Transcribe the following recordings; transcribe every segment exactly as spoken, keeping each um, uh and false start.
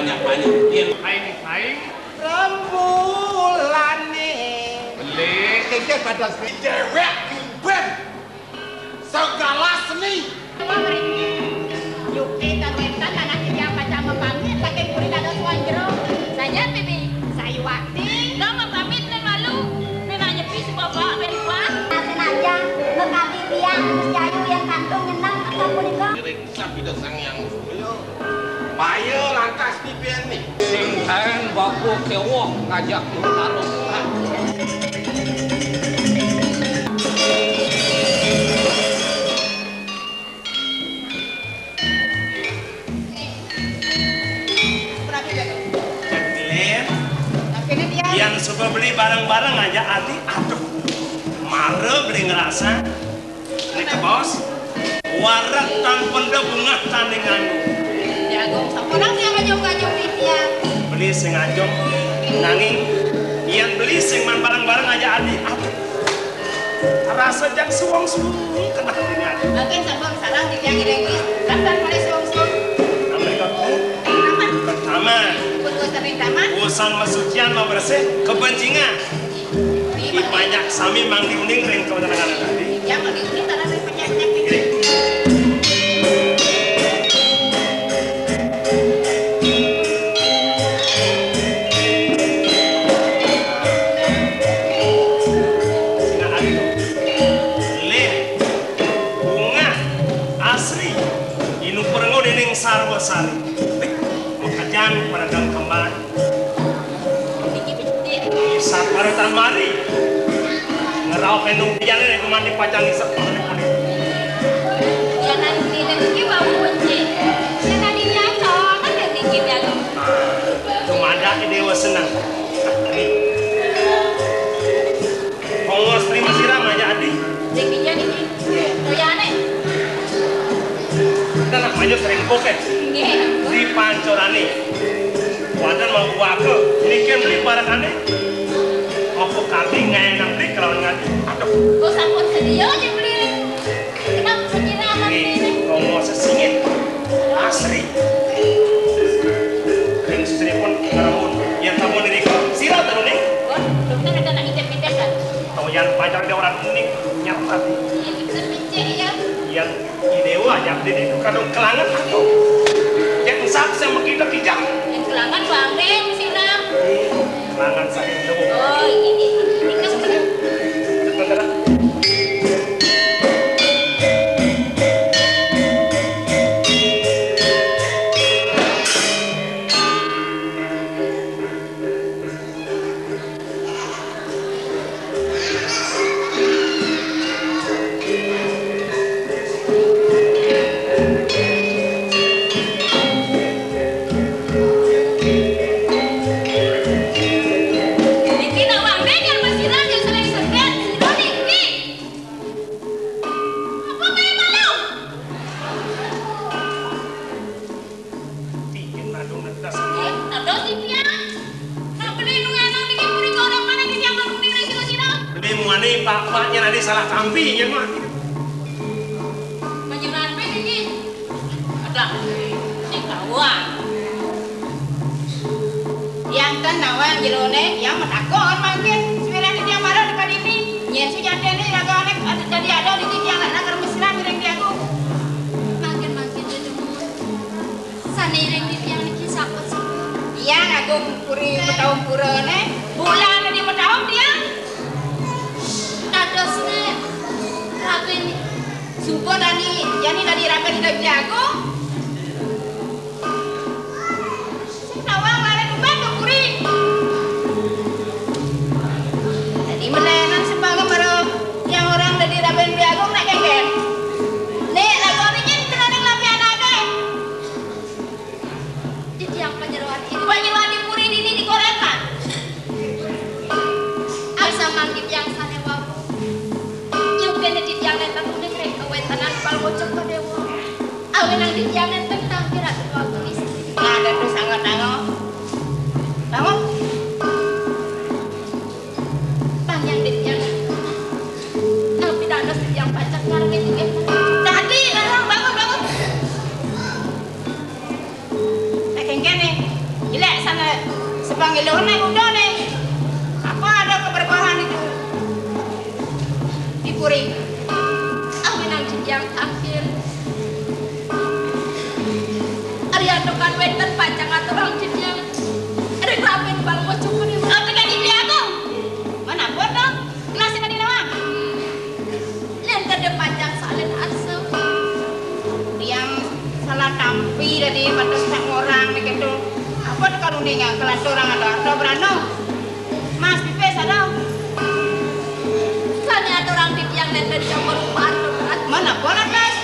Banyak-banyak. Yen aing-aing. Rembulane. Beli. Kengke pada si dewek ngimben. Segala seni. Yukti karuetan anak titiang pacang mapamit, saking puri dados wan jero. Saja, Bibi. Sayuwakti. Dong mapamit nen malu, nen nyepi si bapak ben kuat. Senajan mekadi tiang Gus Jayu yang kantong nyenang atau punika. Ngiring sabda Sang Hyang Surya. Payo lantas dipeni. Sing kaen baku kewok ngajak Bung Tarung. Cek Glen, yang suka beli barang-barang aja ati, aduh, mara beli ngerasa. Nika, Bos, wareg tan penda bungah tan nganggo. Jagung sampunang tiang ngajung-ngajung titiang. Beli sing ngajung, nanging yen beli sing man barang-barang aja adi, aduh. Rasa jak suwung-suwung kenah dengan. Mangkin sampun sareng titiang ngiring bis, kapan malih suwung-suwung. Amrih kaku. Taman. Taman. Pun wis ring taman. Usan masucian, mabersih, kebencingan. Di banyak sami mangdi uning ring kawentenan tadi. Ya, mangdi uning tanah ring penyakit. Nggih. Nah, aduh. Lih, bungah, asri, inuperengo dening sarwa sari. Wih, makajan pada dalam kembang. Saparetan mari. Ngeraup enung pian nek mandi pacang isep. Jangan tidak iki wau kunci. Sing tadi nyacok kan niki dalu. Tumadak dewa seneng. Kongos terima siram aja adi. Sing pian iki. Toyane. Kita nak maju sering bokeh. Nggih. Di pancorane. Wadan mau buaka. Niki beli barakane. Mau kami ngai nang beli kelawan ngati. Aduh. Kok sampun sedia aja beli. Kenapa penyiraman ini? Ngomong sesingit. Asri. Ring sesini pun ngeramun. Yang kamu diri kau. Sira tahu nih. Wah, dokter ada nak ijat-ijat kan? Tahu yang pacar dia orang kuning. Nyata. Ini bisa picik ya. Yang idewa aja. Jadi itu kadang kelangan atau. Yang sab sama kita kijang. Yang kelangan bangke mesti nang. Kelangan saya itu. Oh, ini. Ini kan bener. Bener. Niki nak wangge nyar masiran ya sering sedet sira niki. Apa kaya malu? Bikin madung netes. Eh, tedos iki ya. Nak beli nunganang niki puri korek mana niki yang madung ning sira-sira. Beli muani pak-paknya nanti salah tampi ya mah. Menyuran pe niki. Ada. Sing kawan. Yang ten nawang jerone, yang matakon mangkin. Semiran ini yang marah dekat ini. Nyen sujatene ragane ada, jadi ada di tiang nak nakar mesra miring di aku. Mangkin-mangkin dedemut. Sane ring titiang niki sampun sepuh. Tiang agung puri metaung purane, bulan di metaung tiang. Kadosne Raden. Sumpun dadi, jani dadi Raden di Daging Agung. Sing nawang lare tumbas ke puri. Dadi menenan sembangem karo yang orang dadi Raden Daging Agung nek kengken. Nek lagone nyen tenaning lapian ade. Titiang panyeroan iri. Panyeroan di puri dini di Korepan. Asa mangkin yang sane wau. Yukene titiang nenten uning ring kawentenan palwocok padewa. Awenang titiang nenten tangkir atuh wau istri. Ada tuh sangat tango. Tango. Panjang titiang. Tapi dados titiang pacak karmi titiang. Tadi, bangun, bangun, bangun. Nek kengkene. Lurne budone. Apa ada keberkahan itu di puri? Awinan titiang tangkil. Ari antukan wénten pacang aturang titiang. Ring rapin palungguh cukur di. Atekan Ida Agung. Manapa to? Gelasé tadi nawang. Nénten dé pacang salin arsa. Tiang salah tampi tadi matos tak ngorang niki to. Apa to kalau ningal kelaturang ada, ada berano. Mas pipis ada. Sané aturang titiang nénten coba rupa. Manapa lantas?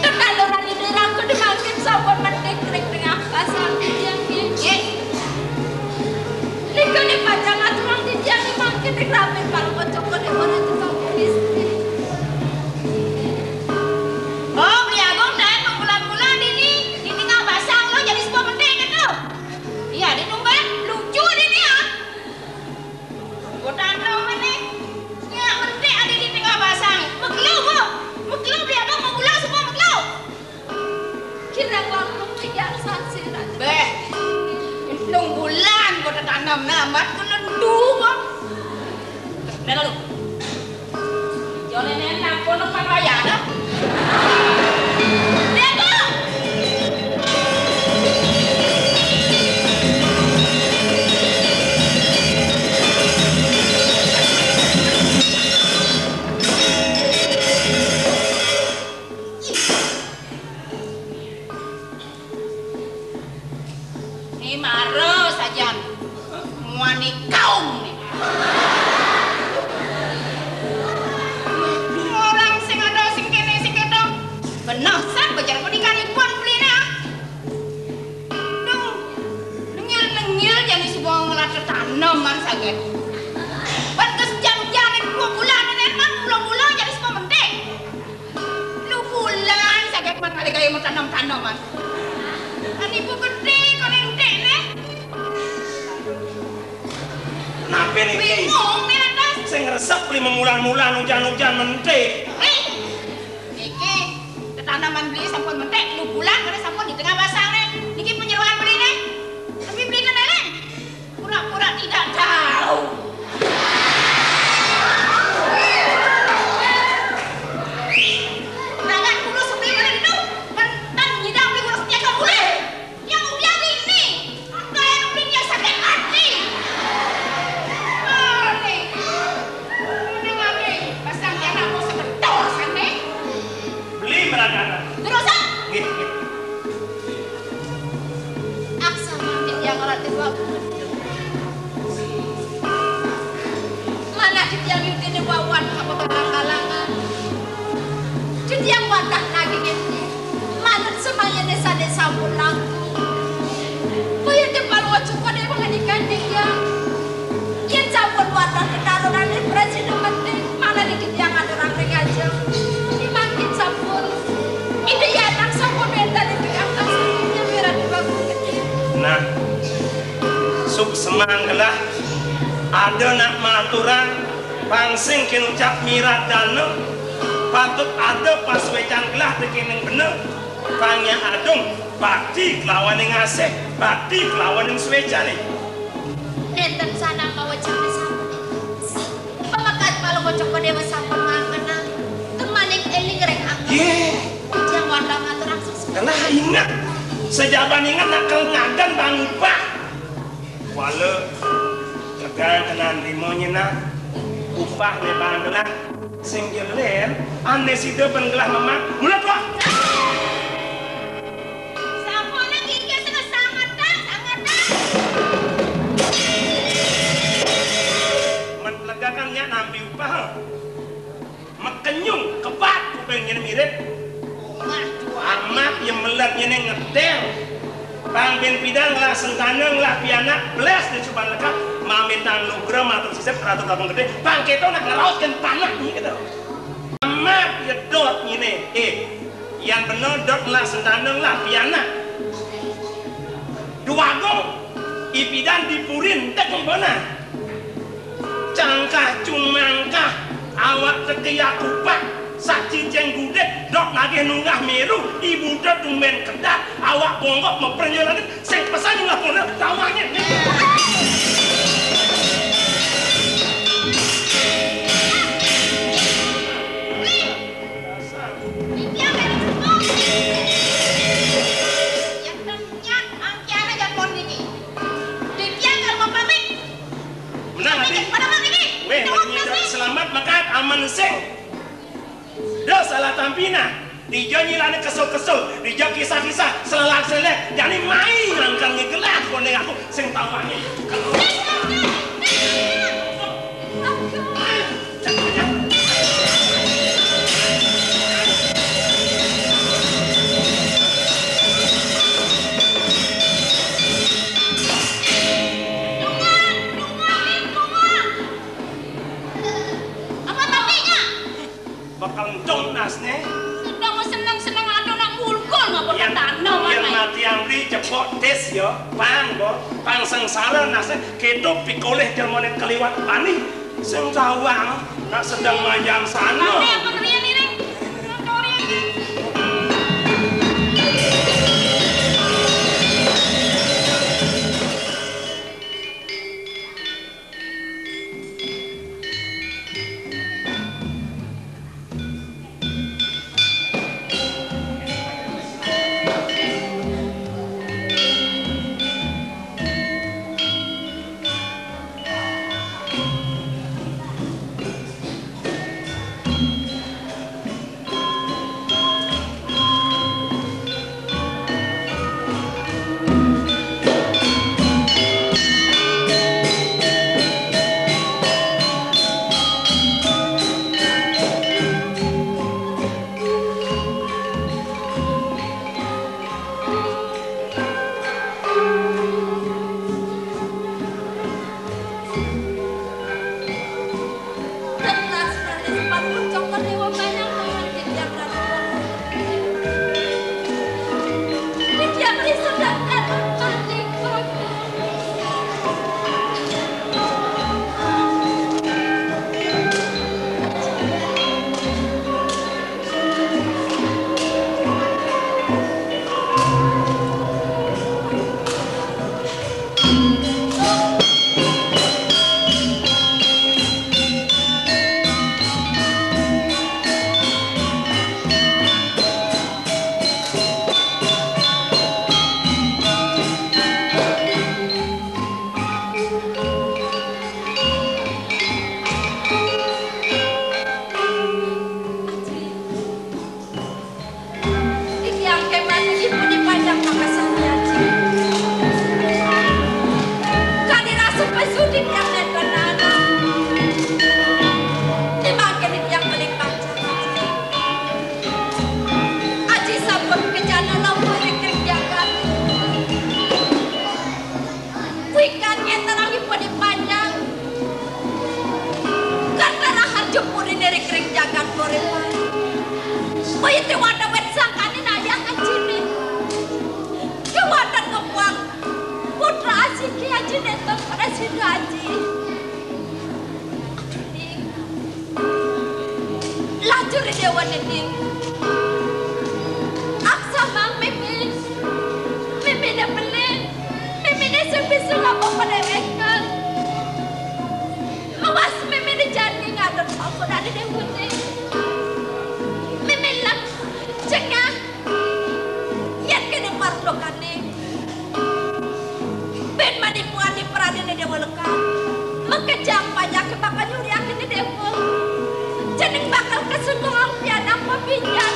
Tetanduran Ida Ratu mangkin sampun mending ring tengah pasar titiang nggih. Nggih. Nika ni pacang aturang titiang mangkin ring rapin palungguh cukur ipun Ratu Sampun Istri. Oh, Beli Agung, dahat mula-mula dini di tengah basang lo jadi sebuah penting gitu. Iya, di tumben lucu dini ah. Kota Andro meneh. Nyak mentik adi di tengah basang. Mekelo, Bu. Mekelo, Beli Agung mau pulang semua mekelo. Kirang langkung tiga sasi, Raden. Beh. Nung bulan kota tanam namat kena dua. Nah, lalu. Jolene ampun, empat wayah dah. Bego! Ni mara sajan muani kaum ni. Orang sing ada sing kene sing keto. Beneh san bajar pendidikan ipun beli ni ah. Duh, nengil-nengil jani suba ngelat tanaman saget. Ban kesejam-jam dua bulan ni man mula-mula jani suba mentik. Lu bulan saget man kali gaya mau tanam-tanaman. Ani bu gede kau nentek ne. Kenapa ni? Bingung ni lantas. Saya ngeresep beli memulan-mulan hujan-hujan mentik. Eh, niki tetanaman beli sampun mentik, lu bulan kena sampun di tengah basang ne. Niki penyeruan beli ne. Tapi beli ne leleng. Pura-pura tidak tahu. Jangan kurus seperti mana itu. Mentang nyidang beli kurus tiada boleh. Yang udah ini, apa yang udah dia sakit hati? Boleh. Udah lagi, pasang dia nak mau sebetul sana. Beli meragana. Terus ah? Nggih, nggih. Aksa mangkin yang ora diwakil. Manah titiang yudine wawan apa kalang-kalangan. Titiang wadah nagingin manut semayane sane sampun langkung. Kaya tepal wajukane pangandikan titiang. Yen sampun wadah tetarunane prasida penting, manah titiang aturang ring ajeng. Mangkin sampun. Ida anak sampun wenten ing tengah kasih nyamiran di bangku gedhe. Nah, suksemang gelah ada nak maturang pang sing kinucap mirat dana, patut ada pasuecan gelah tekening bener, pang nya adung bakti kelawaning asih, bakti kelawaning suecane. Nenten sanang mawecane sampun. Pamekat kala kocok dewa sampun mangkena. Temaning eling ring angkep. Nggih. Titiang wantah ngaturang suksma. Nah, inget. Sejaban inget nak kel ngadan bang upah. Wala tegang kena nrimo nyenah. Upah ne bang gelah. Sing jeler, ane sida ben gelah memak. Mula tuah. Sampune kiki sing sangetan, sangetan. Men plegakan nyak nampi upah. Mekenyung kebat kuping nyene mirip. Amat ye melet nyene ngetel. Pang ben pidan ngelah sentana ngelah pianak belas di cuban lekap mamitang nugra matur sisip ratu kampung gede. Pang keto nak ngerautken panak ni keto. Amat ye dot nyene. Eh, yan bener dot ngelah sentana ngelah pianak. Duagung ipidan dipurin tek empena. Cangkah cumangkah awak teke ya kupak. Sacicing gudik, dok nagih nunggah miru, ibu tumben kedat, awak bongkok meprenjol lagi, sing pesan nunggah pondok, tawangnya. Menang, Adi. Weh, selamat makan, aman sing. Dah salah tampina. Dija nyilane kesul-kesul, dija kisah-kisah, selelak-selelek. Jani mai ngangkang ngegelah kondeng aku sing tawangnya. Apa tadinya? Bakal entung nasne. Sudah mau seneng-seneng ada nak mulkul ngapa yen, ketanam yen aneh. Mati amri cepok tis ya, pang bo, pang sengsara nasne, keto pikolih jelmane keliwat bani, sing tawang nak sedang manjang sana. Aneh apa riyen ini? Apa riyen ini? Iki angke mati ibu di panjang makasane aji. Kadi rasa pesudi yang nenten anak. Di mangke di tiang beli panjang aji. Aji sampun kejana lampah ring jagat. Wikan ngenterang ipun panjang. Kata raharja purine ring jagat Pariman. Kaya tiwada wit sangkane nayah ajine. Tiwada ngepuang putra ajike ajine to pada sida aji. Lajur dewa nending. Aksamang mimi. Mimi ne beli. Mimi ne sing bisa ngapa padewekan. Awas mimi ne jani ngadep apa dadi dewa ne. Mimi lak cengah. Yen kene parlokane. Ben mani puani pranine Dewa Lekah. Makejang panyake bakal nyuriakene Dewa. Jeneng bakal kesungguh pianak pepinjan.